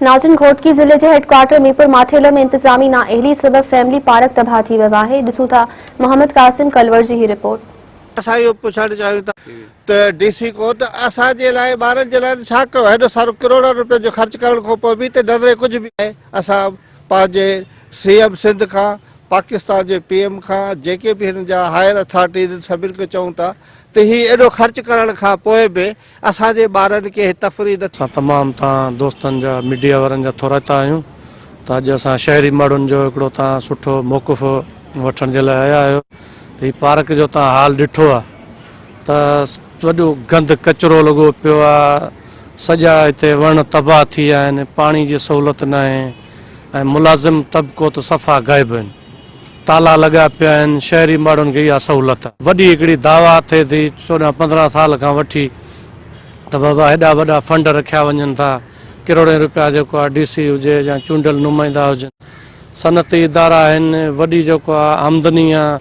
ناظرين گهوٽڪي ضلعي جي هيڊ ڪوارٽر ميرپور ماٿيلو ۾ انتظامي نااهلي سبب فيملي پارڪ تباهه ٿي ويو آهي، ڏسون ٿا محمد قاسم ڪلوڙ جي هي رپورٽ. اسان اهو پڇڻ چاهيون ٿا ته ڊي سي ڪو ته اسان جي لاء ٻارن جي لاء ڇا ڪيو هيڏو سارو ڪروڙن روپين جو خرچ ڪرڻ کان پوء به ته نظري ڪجهه به آهي اسان پنهنجي سي ايم سنڌ کان پاڪستان جي پي ايم کان جيڪي به هنن جا هائر اٿارٽيز آهن سڀن کي چئون ٿا ته هي ايڏو خرچ ڪرڻ کان پوء به اسان جي ٻارن کي هي تفريح نه اسان تمام توهان دوستن جا ميڊيا وارن جا ٿورائتا آهيون ته اڄ اسان شهري ماڻهن جو هڪڙو توهان سٺو موقف وٺڻ جي لاء آيا آهيو ته هي پارڪ جو توهان حال ڏٺو آهي ته وڏو گند ڪچرو لڳو پيو آهي سڄا هتي وڻ تباهه ٿي ويا آهن پاڻي جي سهولت ناهي ۽ ملازم طبقو ته صفا غائب آهن. تالا لڳا پيا آهن، شهري ماڻهن کي اها سهولت. وڏي هڪڙي دعويٰ ٿئي ٿي 14 15 سال کان وٺي ته بابا هيڏا وڏا فنڊ رکيا وڃن ٿا، ڪروڙين روپيا جيڪو آهي ڊي سي هجي يا چونڊيل نمائندا هجن، صنعتي ادارا آهن، وڏي جيڪو آهي آمدني آهي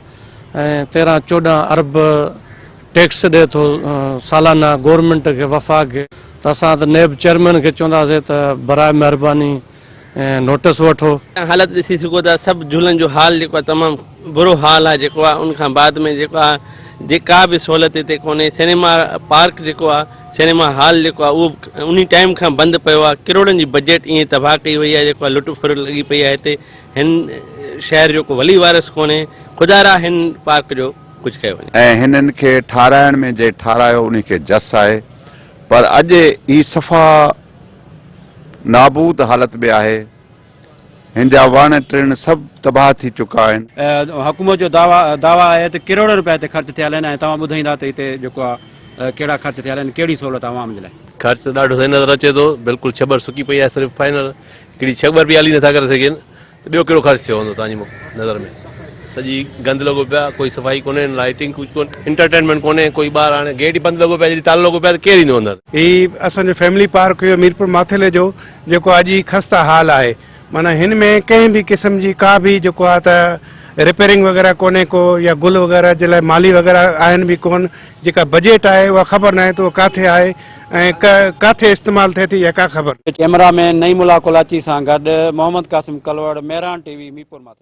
۽ 13 14 ارب ٽيڪس ڏئي ٿو سالانه گورنمينٽ کي وفاق کي ته اسان ته نيب چيئرمين کي چونداسين ته براء مهرباني نوٽس وٺو. حالت ڏسي سگهو ٿا سڀ جهولن جو حال جيڪو آهي تمام برو حال آهي جيڪو آهي ان کان بعد ۾ جيڪو آهي جي ڪا به سهولت هتي ڪونهي سئنيما پارڪ جيڪو آهي سئنيما هال جيڪو آهي اهو انهي ٽائيم کان بند پيو آهي ڪروڙن جي بجيٽ ائين تباهه ڪئي وئي آهي جيڪو آهي لٽ ڦر لڳي پئي آهي هتي هن شهر جو ڪو ولي وارث ڪونهي خدا را هن پارڪ جو ڪجهه ڪيو وڃي. ۽ هنن کي ٺاراهڻ ۾ جنهن ٺاراهيو انهي کي جس آهي پر اڄ هي صفا نابود حالت ۾ آهي، هن جا وڻ ٽڻ سڀ تباهه ٿي چڪا آهن. حڪومت جو دعويٰ آهي ته ڪروڙين رپيا هتي خرچ ٿيل آهن ۽ توهان ٻڌائيندا ته هتي جيڪو آهي ڪهڙا خرچ ٿيل آهن ڪهڙي سهولت عوام جي لاء. خرچ ته ڏاڍو صحيح نظر اچي ٿو بلڪل ڇٻر سڪي پئي آهي صرف فائنل هڪڙي ڇٻر به آلي نٿا ڪري سگهن ته ٻيو ڪهڙو خرچ ٿيو هوندو توهان جي نظر ۾؟ سڄي گند لڳو پيو آهي ڪوئي صفائي ڪونهي لائٽنگ ڪجهه ڪونهي انٽرٽينمينٽ ڪونهي ڪوئي ٻار هاڻي گيٽ ئي بند لڳو پيو آهي جڏهن تالو لڳو پيو آهي ته ڪير ايندو اندر. هي اسان جو فيملي پارڪ هيو ميرپور ماٿيلي جو جيڪو اڄ هي خسته حال آهي معنيٰ هن ۾ ڪنهن به قسم جي ڪا به جيڪو آهي ته رپيرنگ وغيره ڪونهي ڪو يا گل وغيره جي لاء مالي وغيره آهن به ڪون جيڪا بجيٽ آهي اها خبر ناهي ته اها ڪاٿي آهي ۽ ڪاٿي استعمال ٿئي ٿي اها ڪا خبر ڪئميرا مين نعيم الله ڪولاچي سان گڏ محمد قاسم ڪلوڙ، مهراڻ ٽي وي، ميرپور ماٿيلو.